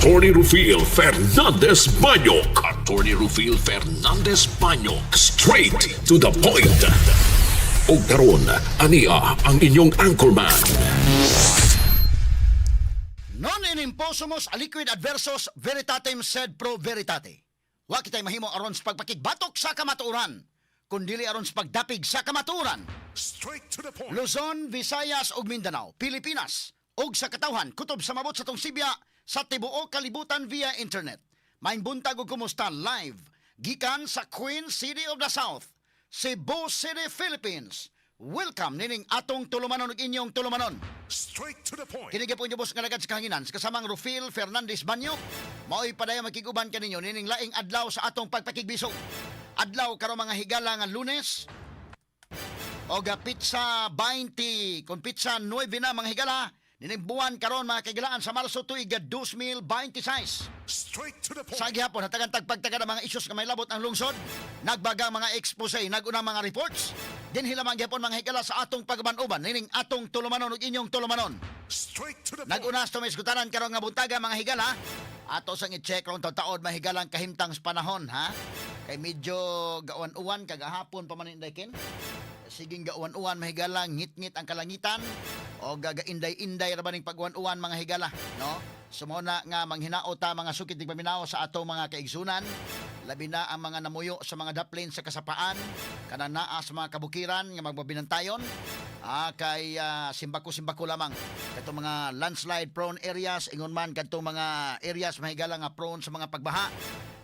Attorney Rufil Fernandez Banyok. Attorney Rufil Fernandez Banyok. Straight to the point. Og karon, ania ang inyong anchorman. Non enim possumus aliquid adversus veritatem sed pro veritate. Wa kitay mahimo aron sa pagpakigbatok sa kamatuoran, kundili aron sa pagdapig sa kamatuoran. Straight to the point. Luzon, Visayas ug Mindanao, Pilipinas ug sa katawhan kutob sa mabot sa tong sibya sa tibuok kalibutan via internet. Maayong buntag ug kumusta live gikan sa Queen City of the South, Cebu City, Philippines. Welcome nining atong tulumanon ug inyong tulumanon. Straight to the point. Kini gyapon inyong boss nga alagad sa kahanginan sa kasamang Rufil Fernandez Banyo. Mao'y padayon makig-uban kaninyo nining laing adlaw sa atong pagpakigbisog. Adlaw karon, mga higala, nga Lunes, og pitsa 20 kung pitsa 9 na, mga higala, nining buwan karon, mga kahigalaan, sa Marso tuig 2026. Straight to the point. Sa gihapon hatagan tagpagtaga ng mga isyus nga may labot ang lungsod, nagbaga ang mga expose, nagunang mga reports. Dinhi lamang gihapon, mga higala, sa atong pagban-uban nining atong tulumanon ug inyong tulumanon. Straight to the point. Nag-una sa tumesgutanan karon nga buntaga, mga higala. Ato sang i-check ron taod, mahigalang kahimtang sa panahon, ha. Kay medyo gauwan-uwan kagahapon pa man, inday ken. Siging gauwan-uwan, mahigala, ngit-ngit ang kalangitan o gagainday-inday ra ba ning pag-uwan-uwan, mga higala, no? Sumona nga manghinao ta, mga sukit paminaw, sa atong mga kaigsunan, labi na ang mga namuyo sa mga daplin sa kasapaan, kanang naa sa mga kabukiran nga magbabinantayon, kay simbako-simbako lamang katong mga landslide prone areas, ingon man kadtong mga areas, mahigala, nga prone sa mga pagbaha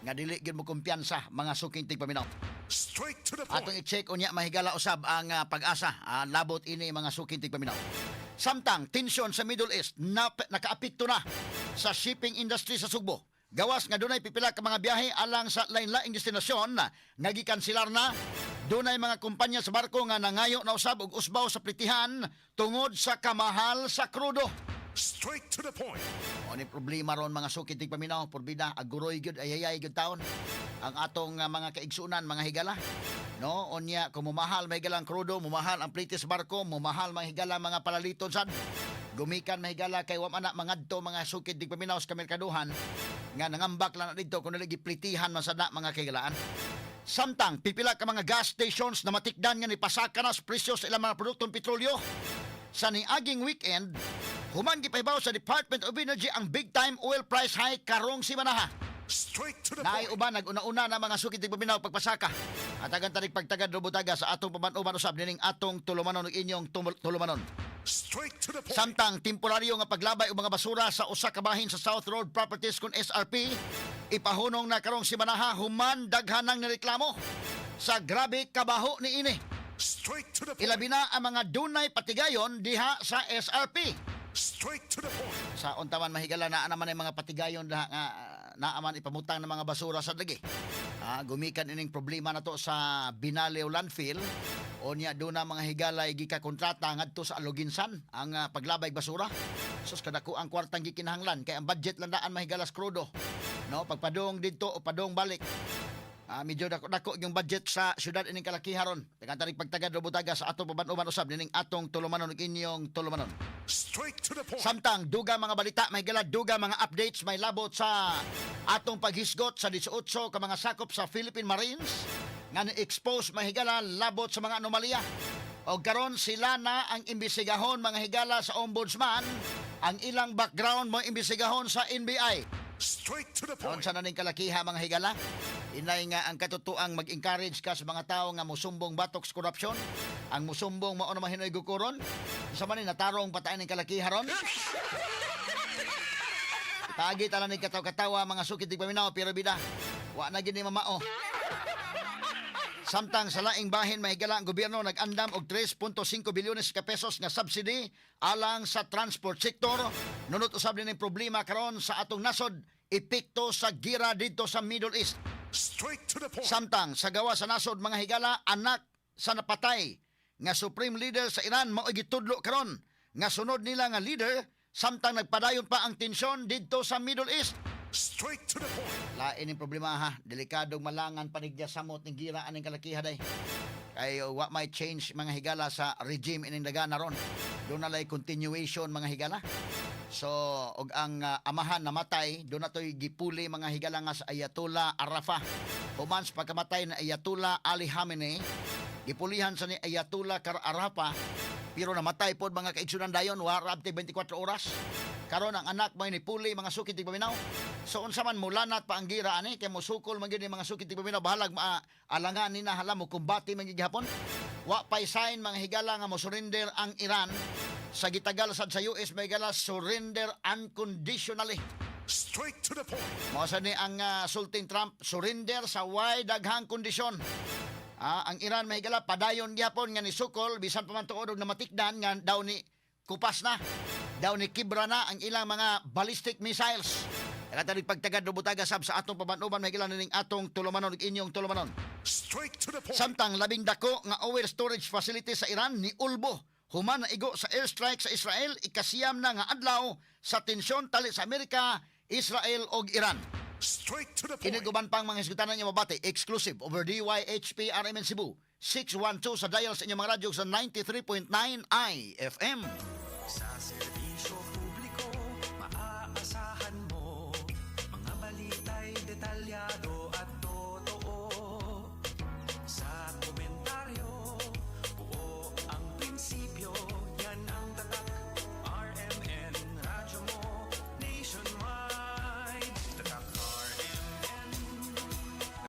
nga dili gyud mo kumpiyansa, mga suking tigpaminaw. Straight to the point. Atong i-check unya, mahigala, usab ang Pag-asa labot ini, mga suking tigpaminaw. Samtang tensyon sa Middle East na, nakaapekto na sa shipping industry sa Sugbo. Gawas nga dunay pipila ka mga biyahe alang sa lain-laing destinasyon na nga gikanselar na, dunay mga kumpanya sa barko nga nangayo na usab og usbaw sa plitihan tungod sa kamahal sa krudo. Straight to the point. O ni problema ron, mga sukit paminaw, porbida aguroy gyud, ayayay gyud taon ang atong mga kaigsunan, mga higala. No, unya kung mumahal, mahigala, ang krudo, mumahal ang plite sa barko, mumahal, mga higala, mga palaliton sad. Gumikan, mahigala, kay wa man na mangadto, mga sukit paminaw, sa kamerkaduhan nga nangambak lang na didto kung dili giplitihan man sad na, mga kahigalaan. Samtang pipila ka mga gas stations na matikdan nga nipasaka na sa presyo sa ilang mga produktong petrolyo sa niaging weekend human gipahibaw sa Department of Energy ang big time oil price hike karong simanaha. Straight to the Naay point. uban nag-una-una na, mga sukit paminaw, pagpasaka. At agan tarik pagtagad robutaga sa atong paman-uban usab nining atong tulumanon ug inyong tulumanon. Straight to the point. Samtang temporaryo nga paglabay og mga basura sa usa ka bahin sa South Road Properties kun SRP ipahunong na karong simanaha human daghanang nireklamo sa grabe kabaho niini. Straight to the point. Ilabi na ang mga dunay patigayon diha sa SRP. Straight to the point. Sa unta man, mahigala, naa naman ay mga patigayon diha nga naaman ipamutang ng mga basura sa lagi. Gumikan ining problema na to sa Binaliw landfill. Unya doon na, mga higala, gikakontrata ngadto sa Aloguinsan ang paglabay basura. Sus, kadako ang kwartang gikinahanglan kay ang budget lang daan, mahigala, sa krudo. No, pagpadong didto o padong balik. Medyo dako dako yung budget sa syudad ining kalakiha ron. Tagan pagtagad robutaga sa atong paban-uban usab nining atong tulumanon ug inyong tulumanon. Straight to the point. Samtang duga mga balita, may gala duga mga updates may labot sa atong paghisgot sa 18 ka mga sakop sa Philippine Marines nga ni-expose, mahigala, labot sa mga anomalya. O karon sila na ang imbestigahon, mga higala, sa ombudsman, ang ilang background mo imbestigahon sa NBI. Straight to the Noon point. sa naning kalakiha, mga higala, inay nga ang katutuang mag-encourage ka sa mga tao nga musumbong batok sa korupsyon, ang musumbong mao na mahinoy gukuron, sa man ni natarong patayin ng kalakiha ron. Tagi tala ni kataw-katawa, mga sukit di paminaw, pero bida, wa na gini mamao. Samtang sa laing bahin, mahigala, ang gobyerno nag-andam og 3.5 bilyones ka pesos nga subsidy alang sa transport sector. Nunot usab din ang problema karon sa atong nasod, epekto sa gira didto sa Middle East. Straight to the point. Samtang sa gawa sa nasod, mga higala, anak sa napatay nga supreme leader sa Iran mao'y gitudlo karon nga sunod nila nga leader samtang nagpadayon pa ang tensyon didto sa Middle East. Straight to the point. Lain yung problema ha, delikadong malangan panigya samot ning gira aning kalakiha day. Kay wa may change, mga higala, sa regime ining dagana ron. Doon na lay continuation, mga higala. So og ang amahan namatay, duna toy gipuli, mga higala, nga sa Ayatollah Arafa. Human sa pagkamatay na Ayatollah Ali Khamenei, gipulihan sa ni Ayatollah Kar Arafa, pero namatay pod, mga kaigsunan, dayon wa ra 24 oras. Karon ang anak may nipuli, mga suki tigpaminaw. So unsa man, mulanat pa ang gira ani kay mosukol man gyud ni, mga suki tigpaminaw, bahalag maalangan ni na hala mo kumbate man gyud gihapon. Wa pay sign, mga higala, nga mo surrender ang Iran sa gitagal sad sa US, may higala, surrender unconditionally. Straight to the point. Mao sa ni ang sulting Trump, surrender sa way daghang kondisyon. Ang Iran, mahigala, padayon gyapon nga nisukol bisan pa man tuod og namatikdan nga daw ni kupas na. Daw ni kibra na ang ilang mga ballistic missiles. Kaya pagtagad butaga sab sa atong paban-uban, mahigala, ning atong tulumanon ug inyong tulumanon. Straight to the point. Samtang 10 dako nga oil storage facility sa Iran ni ulbo human na igo sa airstrike sa Israel, 9 na nga adlaw sa tensyon tali sa Amerika, Israel ug Iran. Straight to the Kini uban pang mga hisgutanan niyo mabati exclusive over DYHP RMN Cebu 612 sa dial sa inyong mga radyo sa 93.9 IFM. Sa serbisyo publiko, maaasahan mo. Mga balita'y detalyado.